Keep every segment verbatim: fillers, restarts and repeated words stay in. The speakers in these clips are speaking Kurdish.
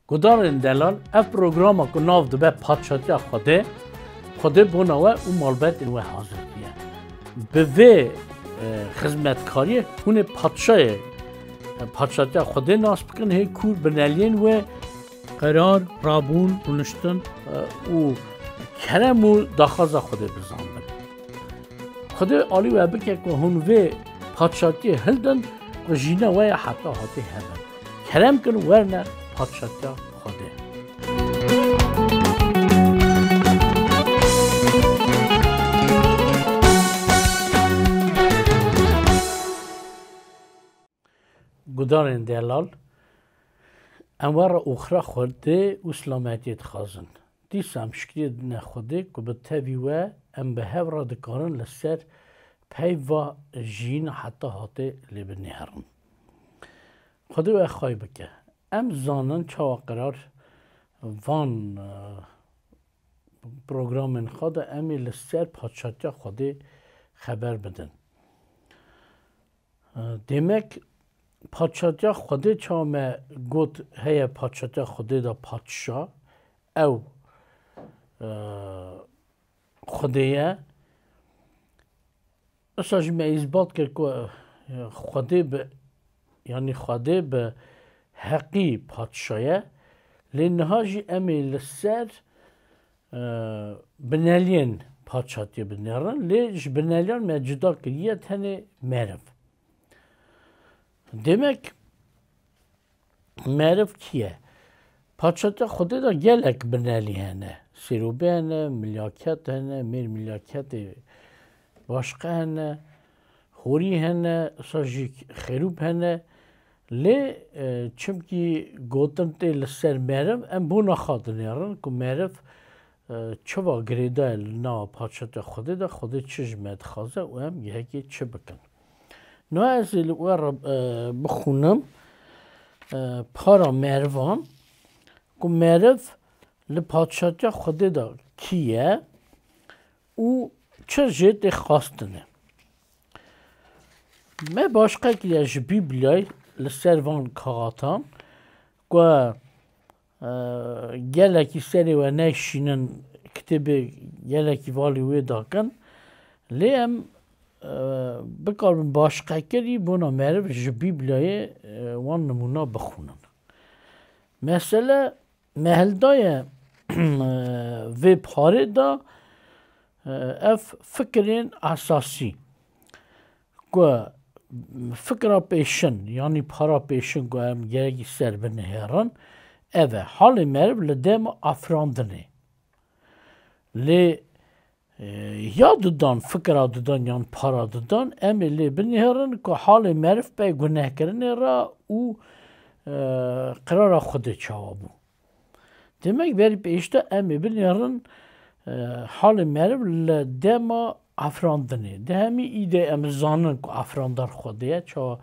Gudarên delal, ev programa ku nav dibe Padşatiya Xwedê, Xwedê bona we û malbetên we hazir kiriye. Bi vê, e, xizmetkariyê hûn ê padşayê, e, Padşatiya Xwedê nas bikin, hê kûr bineliyên wê qerar, rabûn, rûniştin, e, û kerem û daxwaza Xwedê bizanbin. Xwedê alî we bike ku hûn vê padşatiyê hildin ku jîna we ya heta hatê hebin. Kerem kin werne padşatiya Xwedê. Gudarên delal, em we re oxira Xwedê û silametiyê dixwazin. Dîsa em şikriyê didine Xwedê ku bi tevî we em bi hev re dikarin li ser peyva jiyîna heta hatê lê binêrin. Xwedê we xwey bike. Em zanin çawa qerar van, e, programên xwe de em ê li ser Padşatiya Xwedê xeber bidin. E, demek Padşatiya Xwedê çawa me got heye Padşatiya Xwedê de padşa, ew, e, Xwedê ye. Wisa jî me îsbat kir ku, e, Xwedê bi, yanî Xwedê bi heqî padşa ye. Lê niha jî em ê li ser, e, bineliyên padşatiyê binêrin. Lê ji bineliyan me cuda kiriye tenê meriv. Demek meriv kî ye? Padşatiya Xwedê de gelek binelî hene. Sêrobê hene, milyaket hene, mêr milyaketê başqe hene, horî hene, wisa jî xerûb hene. Lê, e, çimkî gotin tê li ser meriv, em bona xwe dinêrin ku meriv, e, çiva girêdayê li nava Padşatiya Xwedê de, Xwedê çi ji me dixwaze û em yekê çi bikin. Niha ez ê li we re, e, bixwînim, e, para merivan, ku meriv li Padşatiya Xwedê de kî ye û çi jê tê xwestinê. Me başqe kiriye ji Bîblyayê li ser van kaxatan ku, e, gelekî serê we neyşînin, kitêbê gelekî valî wê dakin. Lê em, e, bikaribin başqekirî bona meriv ji Bîblyayê, e, wan nimûna bixwînin. Mesele me hildaye, e, vê parê de, e, ev fikirên esasî ku fikra pêşin, yanî para pêşin ku em gerekî ser binihêrin, ev e, halê meriv li dema afirandinê. Lê, e, ya dudan, fikra dudan yan para dudan, em ê lê binihêrin ku halê meriv pey gunehkirinê re û, e, qirara Xwedê çawa bû. Demek berî pêş de em ê binêrin, e, halê meriv li dema afirandinê. Di hemî îdê em zanin ku afirandar Xwedê ye, çawa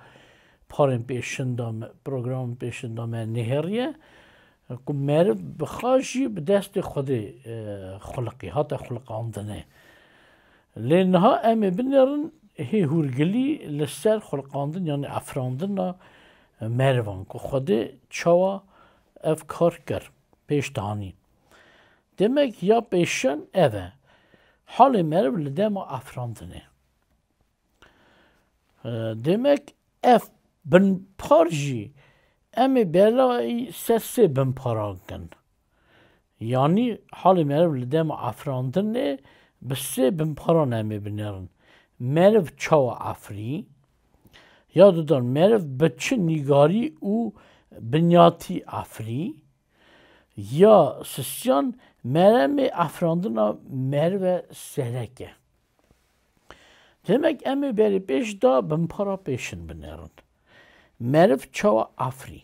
parên pêşin de me, programên pêşin de me nihêriye, ku meriv bi xwe jî bi destê Xwedê, e, xuliqî, hate xuliqandinê. Lê niha em ê binêrin hê hûrgilî li ser xuliqandin, yanî afirandina merivan, ku Xwedê çawa ev kar kir, pêş de anî. Demek ya pêşin ev e. Halê meriv li dema afirandinê. E, demek ev binpar jî em ê belayî ser sê binparan kin. Yanî halê meriv li dema afirandinê bi sê binparan em ê binêrin. Meriv çawa afirî? Ya dudan meriv bi çi nîgarî û binyatî afirî? Ya sisiyan meremê afirandina meriv e sereke. Demek em ê berê pêş de binpara pêşin binêrin. Meriv çawa afirî?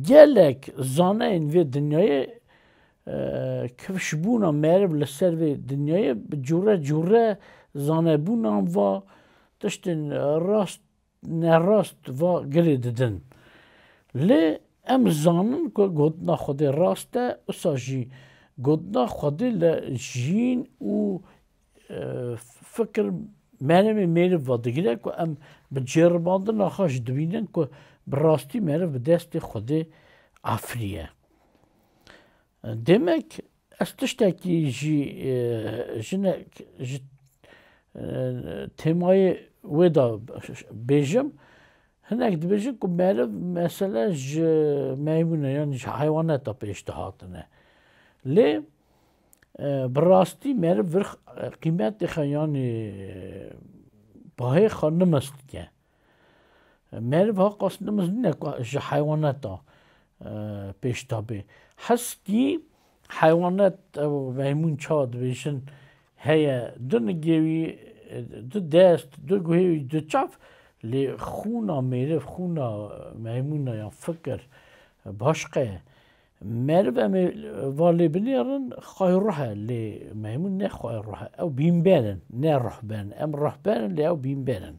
Gelek zaneyên vê dinyayê, e, kifşbûna meriv li ser vê dinyayê bi cûre cûre zanebûnan va tiştên rast nerast va girê didin. Lê em zanin ku gotina Xwedê rast e, wisa jî gotina Xwedê li jiyîn û, e, fikir meremê mêriv va digire ku em bi cêribandina xwe jî dibînin ku bi rastî meriv bi destê Xwedê afiriye. Demek ez tiştekî jî, e, jinek ji, e, têmayê wê de bêjim. Hinek dibêjin ku meriv mesele ji meymûne yan ji heywaneta pêş dihatine. Lê, e, bi rastî meriv vir, e, qîmetê xwe yanî, e, bahê xwe nimis dike. Meriv ha qas nimis nîne ku ji heywaneta, e, pêş de bê. Heskî heywanet, ew meymûn çawa dibêjin, heye du nigê wî, e, du dest, du guhê wî, du çav, lê xûna mêriv, xûna meymûna ya fikir, e, başqe ye. Meriv em ê va lê binêrin, xwayê ruh e, lê meymûn ne xwayê ruh e. Ew bînber in, ne ruhber in. Em ruhber in, lê ew bînber in.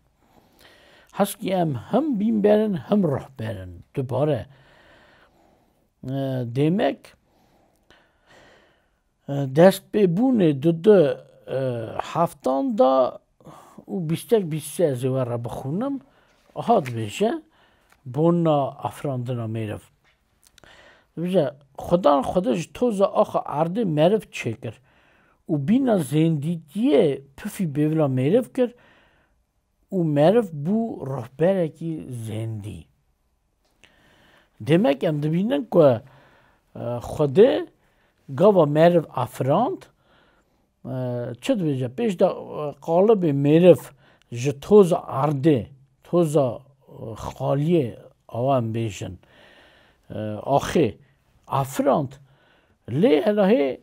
Heskî em him bînber in, him ruhber in. Dubare, e, demek, e, destpêbûnê di du, e, heftan de û bîstek bîst sê ez ê we re bixwînim. Aha dibêje, bona afirandina mêriv. Dibêje, Xudan Xwedê ji toza axa erdê meriv çêkir û bîna zêndîtiyê pifî bêvila mêriv kir û meriv bû ruhberekî zêndî. Demek em dibînin ku, e, Xwedê gava meriv afirand, e, çi dibêje? Pêş de, e, qalibê mêriv ji toza erdê, toza, e, xaliyê, awa em bêjin, e, axê afirand, lê helahê,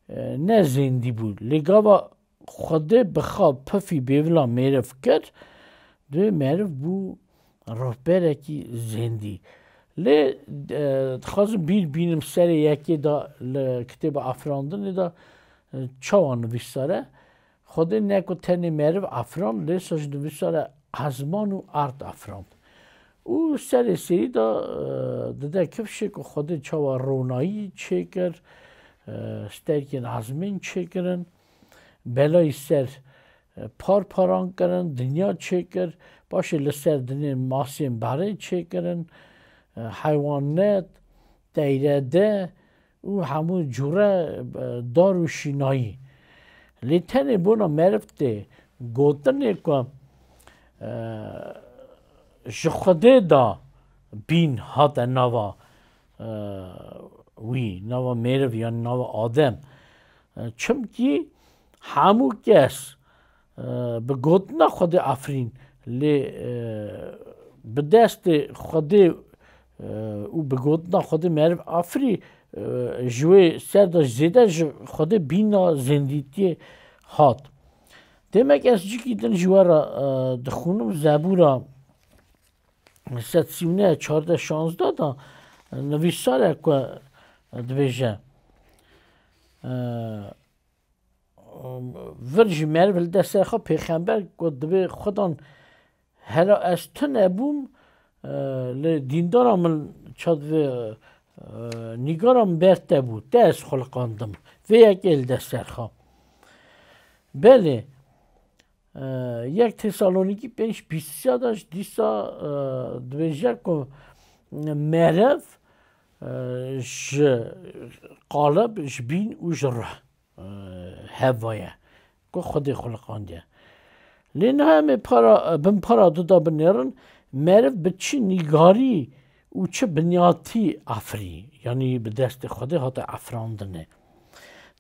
e, ne zêndî bû. Lê gava Xwedê bi xwe pifî bêvila mêriv kir, divê meriv bû ruhberekî zêndî. Lê, e, dixwazim bîr bînim serê yekê de li kitêba afirandinê de, e, çawa nivîsar e. Xwedê ne ku tenê meriv afirand, lê sa jî nivîsar e ezman û erd afirand. Û serê serî de, e, dide kifşê ku Xwedê çawa ronayî çêkir, e, sterkên ezmên çêkirin, belayî ser, e, par paran kirin, dinya çêkir, paşê li ser dinê masên berê çêkirin, e, heywanet, teyrede û hemû cûre, e, dar û şînayî. Lê tenê bona meriv tê gotinê ku, e, ji Xwedê de bîn hate nava, e, wî, nava mêriv yan nava Adem. E, çimkî hemû kes, e, bi gotina Xwedê afirîn, lê, e, bi destê Xwedê, e, û bi gotina Xwedê meriv afirî, e, ji wê ser de zêde ji Xwedê bîna zêndîtiyê hat. Demek ez cikî din ji we re, e, dixwînim, Zebûra sed sî û neh, çardeh şazdeh de, e, nivîsar e ku, e, dibêje, e, vir jî meriv li destê xwe pêxember ku dibê Xudan hela ez tune bûm, e, li dîndara min çad ve, e, nîgara min ber te bû, te ez xuliqandim. Vê yekê li destê xwe. Belê, e, yek Tesalonîkî pênc bîst sê de jî dîsa, e, dibêje ku meriv, e, ji qalib, ji bîn û ji ruh, e, heva ye ku Xwedê xuliqandiye. Lê niha em ê para, bin para du de binêrin, meriv bi çi nîgarî û çi binyatî afirî, yanî bi destê Xwedê hate afirandinê.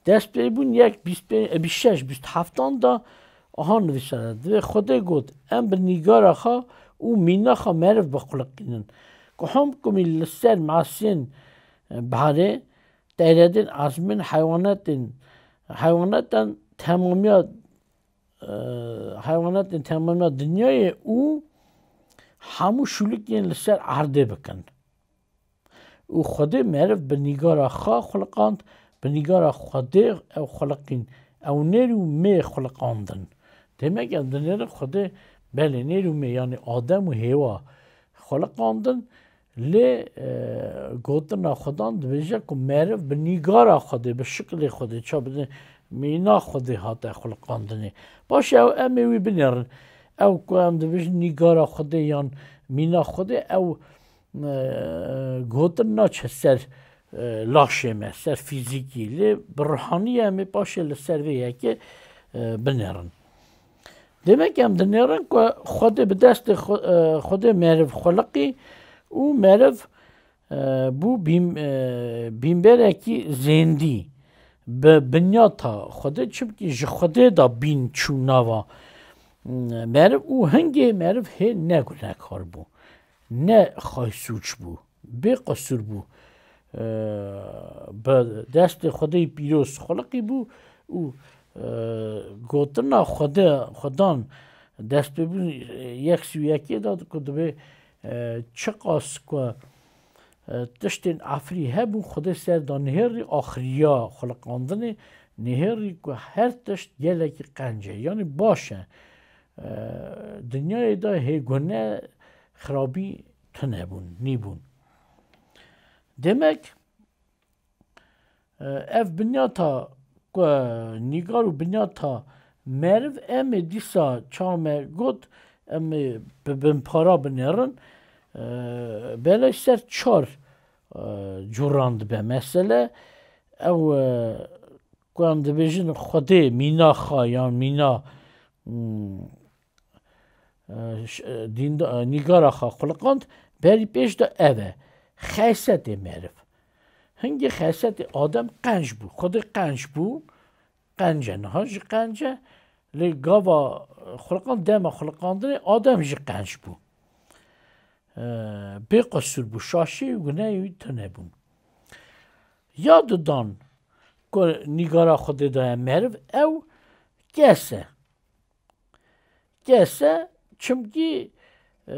Destpêbûn yek bîst pênc, e, bîst şeş, bîst heftan de aha nivîsare. Divê Xwedê got, em bi nîgara xwe û mîna xwe meriv bixuliqînin. Ku hom kumî li ser masên, e, barê, teyredên ezmên, heywanetên, heywanetan temamiya, e, heywanetên temamiya dinyayê û hemû şûlikên li ser erdê bikin. Û Xwedê meriv bi nîgara xwe xuliqand, bi nîgara Xwedê ew xuliqîn, ew nêr û mê xuliqandin. Demek em dinêrin Xwedê, belê, nêr û mê, yanî Adem û Hêwa xuliqandin, lê, e, gotina Xudan dibêje ku meriv bi nîgara Xwedê, bi şiklê Xwedê, ça bi mîna Xwedê hate xuliqandinê. Baş e, ew em ê wî binêrin. Ew ku em dibêjin nîgara Xwedê yan mîna Xwedê, ew e, gotin naçe ser, e, laşê me, ser fîzîkî. Lê bi ruhanî em ê paşê li ser vê yekê, e, binêrin. Demek em dinêrin ku Xwedê bi destê xwe-, e, Xwedê meriv xuliqî û meriv, e, bû bîn-, e, bînberekî zêndî bi binyata Xwedê, çimkî ji Xwedê de bîn çû nava, m, meriv û hingê meriv hê ne gunekar bû, ne xaysûç bû, bê qisûr bû. E, bi destê Xwedê pîroz xuliqî bû û, e, gotina Xwedê, Xwedan destpêbûn yek sî û yekê de ku dibê, e, çiqas ku, e, tiştên efrî hebûn, Xwedê ser de nihêrî axiriya xuliqandinê, nihêrî ku her tişt gelekî qenc e, yanî baş e. E, dinyayê de hê gune xirabî tune bûn, nîbûn. Demek, e, ev binyata ku nîgar û binyata meriv em ê dîsa çawa me got, em ê bi binpara binêrin, e, belê ser çar, e, cûran dibe mesele. Ew, e, ku em dibêjin Xwedê mîna xwe yan mîna, hmm, e, ş-, e, dînda-, e, nîgara xwe xuliqand, berî pêş de ev e. Xesetê meriv. Hingê xesetê Adem qenc bû. Xwedê qenc bû. Qenc e, niha jî qenc e. Lê gava, e, xuliqand, dema xuliqandinê Adem jî qenc bû. E, bê qisûr bû. Şaşî û gunehê wî tune bûn. Ya dudan ku nîgara Xwedê daye meriv, ew kes e. Kes e, çimkî, e,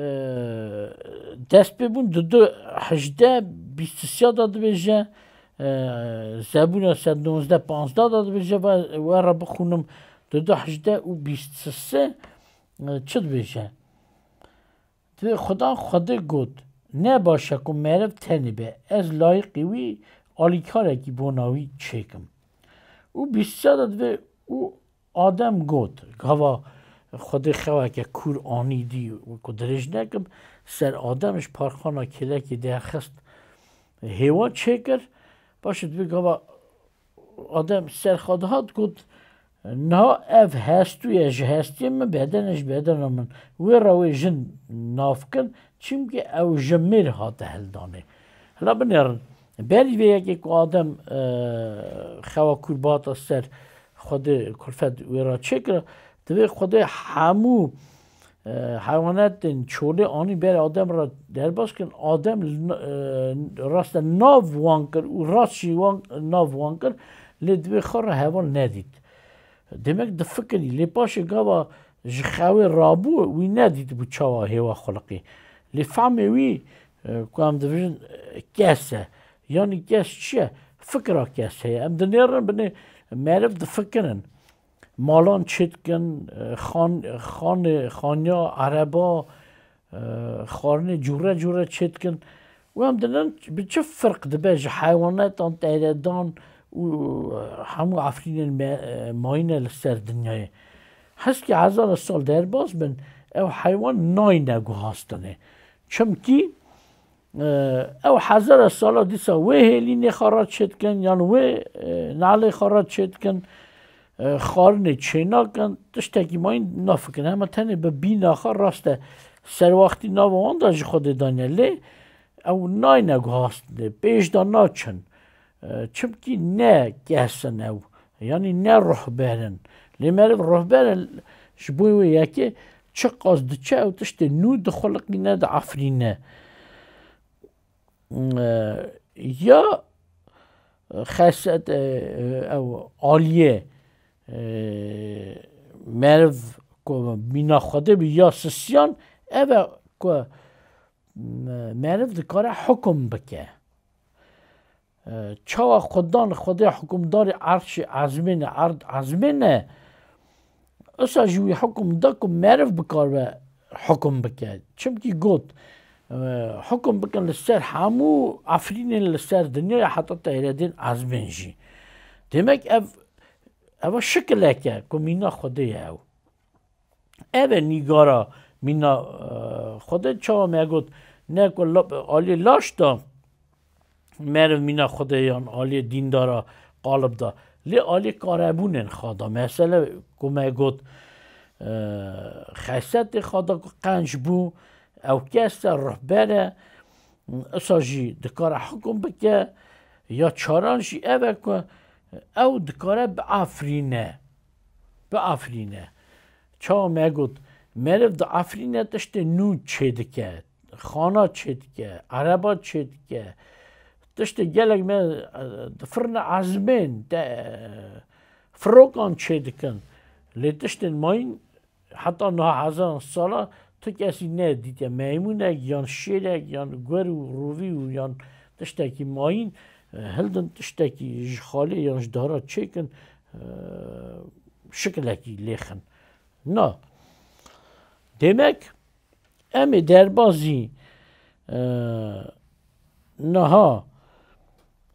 dest pê bûn di du hejdeh bîst sê de dibêje, e, Zebûna sed nozde panzdeh de dibêje, ve, we re bixûnim, di du hejdeh û bîst sê, e, çi dibêje? Divê Xudan Xwedê got, ne baş e ku meriv tenê be, ez layiqî wî alîkarekî bona wî çêkim. Û bîst sê de divê û Adem got, gava Xwedê xeweke kûr anî dî, ku dirêj nekim, ser Adem ji parxana kêlekê derxist, hêwa çêkir. Paşê divê gava Adem ser xwe dihat, got, niha ev hestû ye, ji hestiyê min, bedenê ji bedena min. Wê re wê jin nav kin, çimkî ew ji mêr hate hildanê. Hela binêrin. Berî vê yekê ku Adem, e, xewa kûr bihata ser, Xwedê kulfet wê re çêkira, divê Xwedê hemû, e, heywanetên çolê anî ber Adem re derbas kin. Adem li na-, e, raste nav wan kir û rast jî wan, nav wan kir, lê divê xwe re heval nedît. Demek difikirî, lê paşê gava ji xewê rabû, wî nedîtibû çawa hêwa xuliqî. Lê fehmê wî, e, ku em dibêjin, e, kes e. Yanî kes çi ye? Fikra kes heye. Em dinêrin binê meriv difikirin. Malan çêdikin, e, xan-, xanê, xaniya, ereba, e, xwarinê cûre cûre çêdikin. Û em dinin bi çi firq dibe ji heywanetan, teyredan û, e, hemû efrînên me-, e, mayîne li ser dinyayê. Heskî hezara sal derbas bin, ew heywan nayne guhastinê. Çimkî, e, ew hezara sala dîsa wê hêlînê xwe re çêdikin, yan wê, e, nalê xwe re çêdikin, e, xwarinê çênakin, tiştekî mayîn nafikirin. Hema tenê bi bîna xwe raste serwaxtî nava wan de ji Xwedê daniye. Lê ew nayne guhastinê, pêş de naçin. E, çimkî ne kes in ew, yanî ne ruhber in. Lê meriv ruhber e, ji bo wê yekê çiqas diçe ew tiştê nû dixuliqîne, diafirîne. E, ya xeset, e, ew aliyê, e, meriv ku mîna Xwedê bû ya sisiyan, ev e ku, e, meriv dikare hukum bike. E, çawa Xudan, Xwedê hukimdarê erşê ezmên e, erd ezmên e, usa jî wî hukum da ku meriv bikaribe hukum bike. Çimkî got, e, hukum bikin li ser hemû efrînên li ser dinyayê heta teyredên ezmên jî. Demek ev, ev şikilek e ku mîna Xwedê ye ew. Ev e nîgara mîna, e, Xwedê, çawa me got, ne ku la-, aliyê laş da meriv mîna Xwedê yan aliyê dîndara qalib da. Lê aliyê karebûnên xwe da. Mesele ku me got, e, xesetê xwe da ku qenc bû, ew kes e, ruhber e, isa jî dikare hukum bike, ya çaran jî ev e ku ew dikare biafirîne. Biafirîne. Çawa me got, meriv diafirîne, tiştê nû çêdike, xana çêdike, ereba çêdike, tiştê gelek me, e, difirine ezmên, te, firokan çêdikin. Lê tiştên mayîn heta niha hezaran sala tu kesî nedîtiye. Meymûnek yan şêrek yan guer û rovî û yan tiştekî mayîn, e, hildin tiştekî ji xalê yan ji dara çêkin, e, şikilekî lêxin. Na. Demek em ê derbazî, e, niha,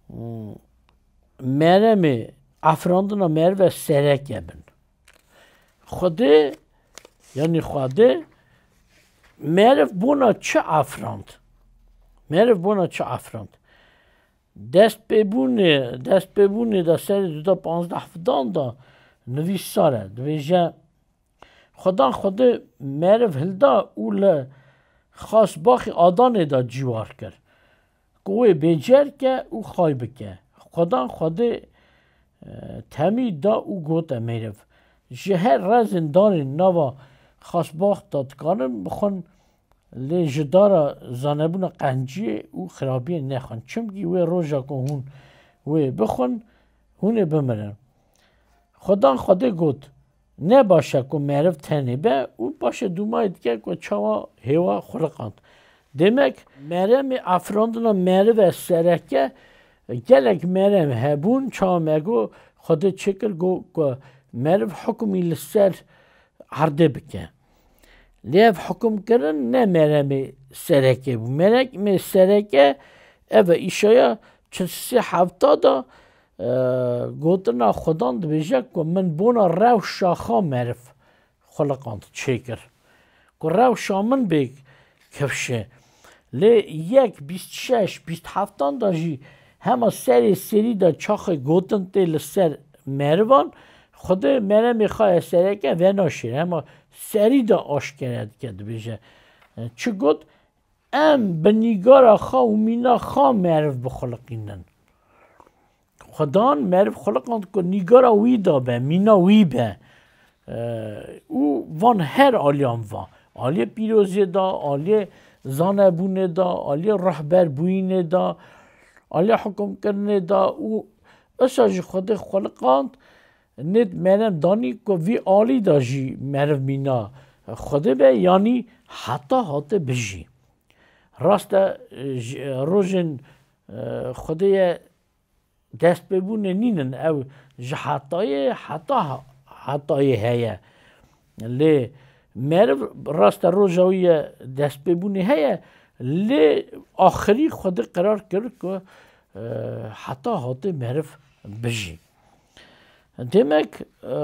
hmm, meremê afirandina merive sereke bin. Xwedê, yanî Xwedê meriv bona çi afirand? Meriv bona çi afirand? Destpêbûnê, destpêbûnê de serê du da panzdeh fidan de nivîsar e. Dibêje, Xudan Xwedê meriv hilda û li xasbaxê Adanê de cîwar kir, ku wê bêcer ke û xay bike. Xudan Xwedê, e, temî da û gote meriv, Ji her rezên darên nava xasbax de dikarin bixwin, lê ji dara zanebûna qenciyê û xirabiyê nexwin. Çimkî wê roja ku hûn wê bixwin, hûn ê bimirin. Xudan Xwedê got, Ne baş e ku meriv tenê be û paşê dûmayê dike ku çawa hêwa xuliqand. Demek meremê afirandina merive sereke, gelek merem hebûn, çawa me got, Xwedê çêkir, got ku meriv hukmî li ser erdê bike. Lê ev hukumkirin ne meremê sereke bû. Meremê sereke ev e, Îşaya çil sê hefta da, e, gotina Xudan dibêje ku min bona rewşa xwe meriv xuliqand, çêkir. Ku rewşa min bê kifşê. Lê yek bîst şeş, bîst heftan da jî hema serê serî de çaxê gotin tê li ser merivan, Xwedê meremê xwe ya sereke venaşêre, hema serî de aşkere dike, dibêje. Çi got? Em bi nîgara xwe û mîna xwe meriv bixuliqînin. Xudan meriv xuliqand ku nîgara wî de be, mîna wî be. Eee, û van her aliyan va. Aliyê pîroziyê de, aliyê zanebûnê de, aliyê rehberbûyînê de, aliyê hukumkirinê de û isa jî Xwedê xuliqand, nêt merem danî ku vî alî de jî meriv mîna Xwedê be, yanî heta hate bijî. Rast e, ji, rojên, e, Xwedê ye destpêbûnê nînin, ew ji hetayê heta hetayê heye. Lê meriv rast e roja wî ye destpêbûnê heye, lê axirî Xwedê qerar kir ku, e, heta hatê meriv bijî. Demek, e,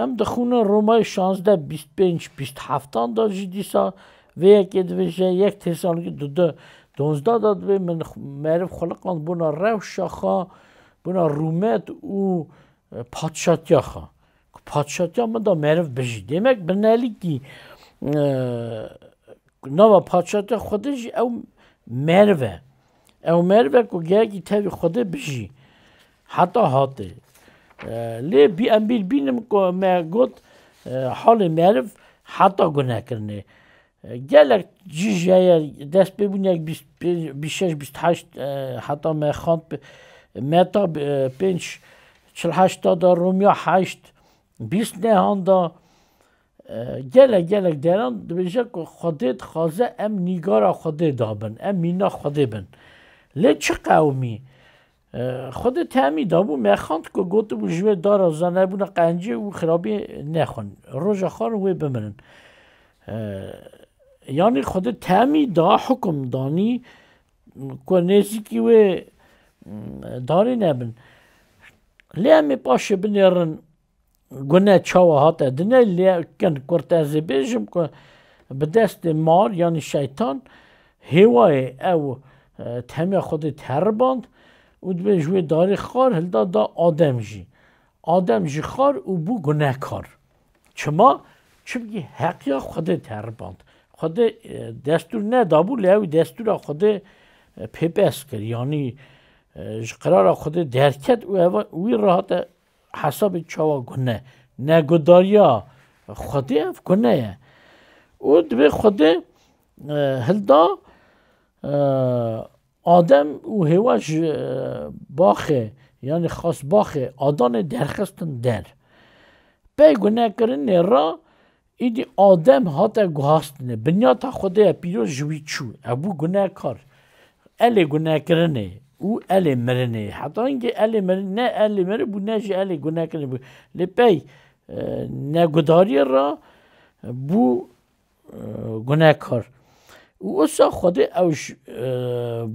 em dixwînin Romayê şazdeh bîst pênc bîst heftan de jî dîsa vê yekê dibêje, yek Têsalonîkî du du donzdeh de dibê, min meriv xuliqand bona rewşa xwe, bona rûmet û, e, padşatiya xwe. Ku padşatiya min de meriv bijî. Demek binelîkî, e, nava padşatiya Xwedê jî ew meriv e. Ew meriv e ku gerekî tevî Xwedê bijî. Heta hatê. E, lê bî em bîr bînim ku me got, e, halê meriv heta gunekirinê. E, gelek cî jî heye, destpêbûniyek bîst pênc, bîst şeş, bîst heşt, e, heta me xwend, Meta, e, pênc çil heşt da, Romya heşt bîst nehan da, e, gelek, gelek deran dibêje ku Xwedê dixwaze em nîgara Xwedê dabin, em mîna Xwedê bin. Lê çi qewimî? E, Xwedê temî dabû, me xwend ku gotibû, ji wê dara zanebûna qencê û xirabiyê nexwin. Roja xwe wê bimirin. E, yanî Xwedê temî da, hukum danî ku nêzîkî wê, mm, darê nebin. Lê em ê paşê binêrin gune çawa hate dinê, lê kin kurt ez ê bêjim ku bi destê mar, yanî şeytan, Hêwayê ew, e, temiya Xwedê teriband û dibê ji wê darê xar hilda da Adem jî. Adem jî xar û bû gunehkar. Çima? Çimkî heqiya Xwedê teriband. Xwedê, e, destûr nedabû, lê ew destûra Xwedê, e, pêbes kir. Yanî, e, ji qirara Xwedê derket û ev, wî re hate hesabê çawa gune. Negudariya Xwedê ev gune ye. Û dibê Xwedê, e, hilda, e, Adem û Hêwa ji, e, baxê, yanî xas baxê Adanê derxistin der. Pey gunekirinê re îdî Adem hate guhastinê. Binyata Xwedê ye pîroz ji wî çû. Ew bû gunekar. Elê gunekirinê û elê mirinê. Heta hingê elê mirin, ne elê mirin bû, ne jî elê gunekirinê bû. Lê pey, e, negudariyê re bû, e, gunekar. Û wisa Xwedê ew ji, e,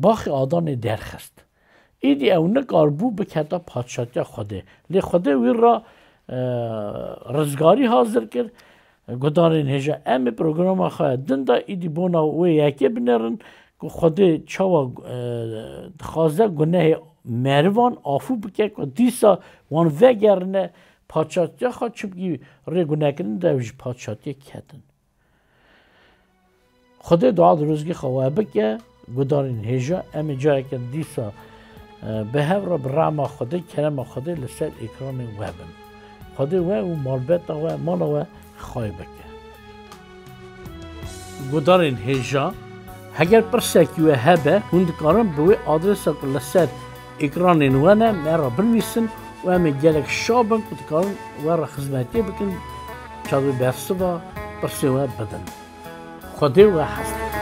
baxê Adanê derxist. Îdî ew nikarbû biketa padşatiya Xwedê. Lê Xwedê wî re, e, rizgarî hazir kir. Gudarên hêja, em ê programa xwe ya din de îdî bona wê yekê binêrin ku Xwedê çawa, e, dixwaze gunehê merivan afû bike ku dîsa wan vegerine padşatiya xwe, çimkî rê gunekirin de ew ji padşatiyê ketin. Xwedê dua dirozgê xwe we bike, gudarên hêja, em ê cayeke dîsa, e, bi hev re bi rehma Xwedê, kerema Xwedê li ser ekranê we bin. Xwedê we û malbeta we, mala we xayr bike. Gudarên hêja, heger pirsekî we hebe, hûn dikarin bi wê adresa ku li ser ekranên we ne, me re binivîsin û em ê gelek şa bin ku dikarin we re xizmetiyê bikin, çavê bersiva pirsê we bidin. Xwedê we heft.